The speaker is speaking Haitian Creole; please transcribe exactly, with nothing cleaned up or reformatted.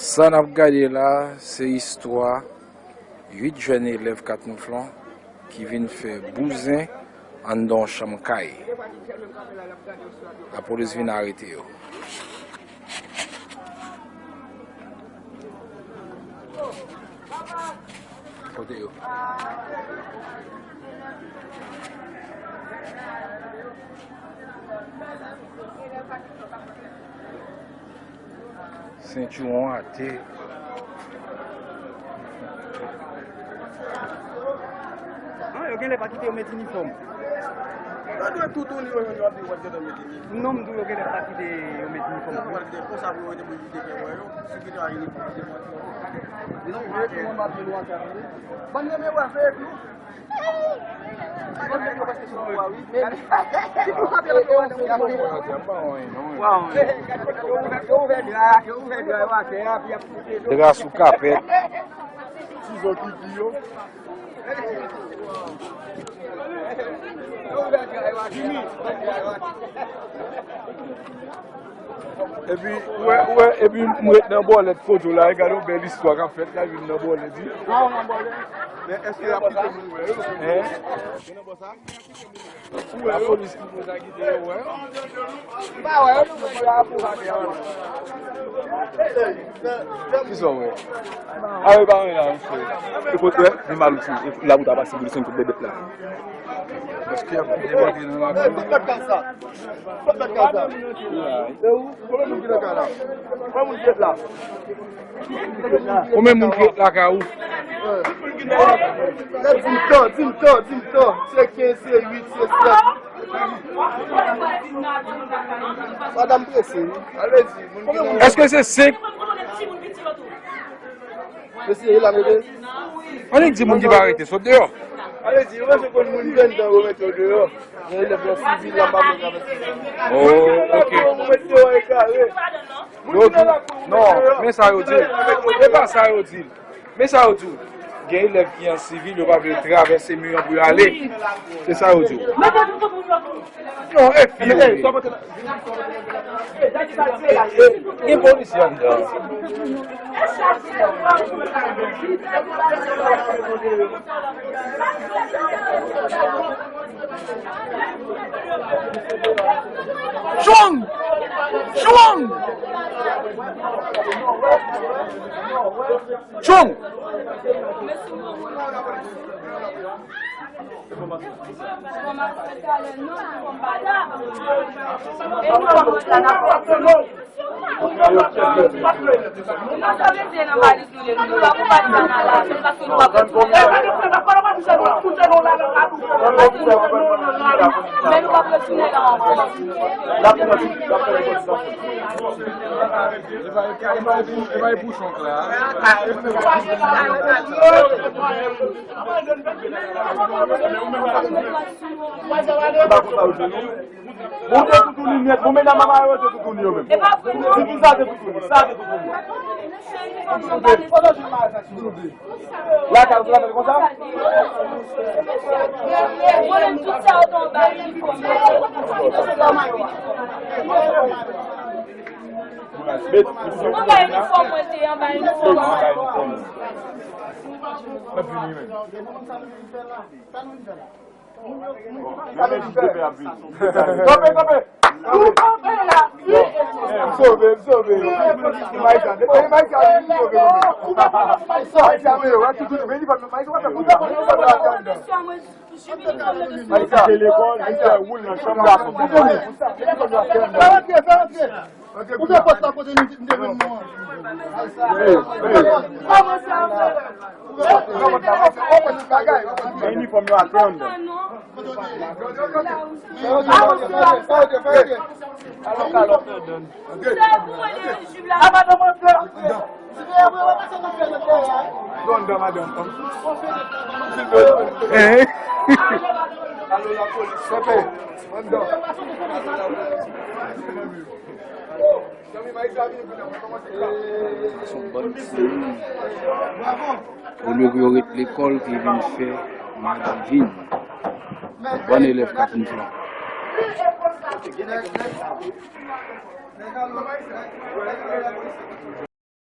Sa n ap gade la, se istwa uit jèn elèv Kat Mouflon ki vin fè bouzen anndan yon chanm kay. Lapolis vin arete yo. Kote yo? Sentiwon atè. Ah, yo genlè pa kite yo met inifòm. Yo dwe toutouni yo jwenn yo ap di w ap gentan met inifòm. Non, m di w yo genlè pa kite yo met inifòm. Yo pa kite konsa pou yo rete pou yo kite kè wè yo. Si kite a inifòm, se mwen. Non, yo tou mwen m ap di nou ansanm. Bann renmen wè se epi. Dra sou kapèt. Tizon ki di yo. Epi, ou wè, ou wè, epi m ret nan bòlèt foto la, e gade yon bèl istwa k ap fèt la, epi m nan bòlèt, wi. Men èske y ap kite moun wè yo? Hein? Lapolis ki pou sa kite yo wè. M pa wè yo, nou mwen la pou sa. Kisa w wè? A, yo pa wè la, mesye. E kote wè, li mal uti. E la pou ta pase pou desann kout bèbèt la. Paske y ap debake nan lakou. Fòk mèt ka sa. Fòk mèt ka sa. E ou? Konbyen moun ki nan kay la? Konbyen moun ki ret la? Konbyen moun ki ret lakay ou? Lè di m tan, di m tan, di m tan. Se kenz, se uit, se sèt. Madanm prese, wi. Alezi, moun ki nan... Èske se senk? Mesye, e la m rete. Annik di moun ki pa rete, sot deyò. Alezi, yo bezwen konn moun ki anndan, yo mete yo deyò. Gen elèv nan sivil la, m pa vle travèse. Oh, ok. Yo met deyò e kare. Yo di, non, men sa yo di. E pa sa yo di. Men sa yo di. Gen elèv ki an sivil, yo pa vle travèse mi an pou yo ale. Se sa yo di. Non, e fi yo ye. Gen polisye anndan. Chong! Chong! Chong! Bon, te toutouni nèt. Bon, medam, manman yo te toutouni yo menm. Di ki sa te toutouni? Sa te toutouni. Lakay ou te lakay konsa? Anba inifòm mwen te, anba inifòm mwen. Kanpe, kanpe. M sove, m sove. Maïsa, depi Maïsa vin, m sove. Maïsa, men yo, wè, toutouni, men li pa, Maïsa, wè, fè konsa, Maïsa, wè, fè konsa. Maïsa, kite lekòl, li fè woul nan chanm gason. Fè rantre, fè rantre. Ou gen pòs la kote nou, nou te jwenn nou an. Men inifòm yo atè anndan. Anndan, madanm. Hein? Alo, lapolis. Pepe, anndan. Sa se yon bann timoun. Olye pou yo ret lekòl, ki vin fè madivin. Bann elèv Kat Mouflon.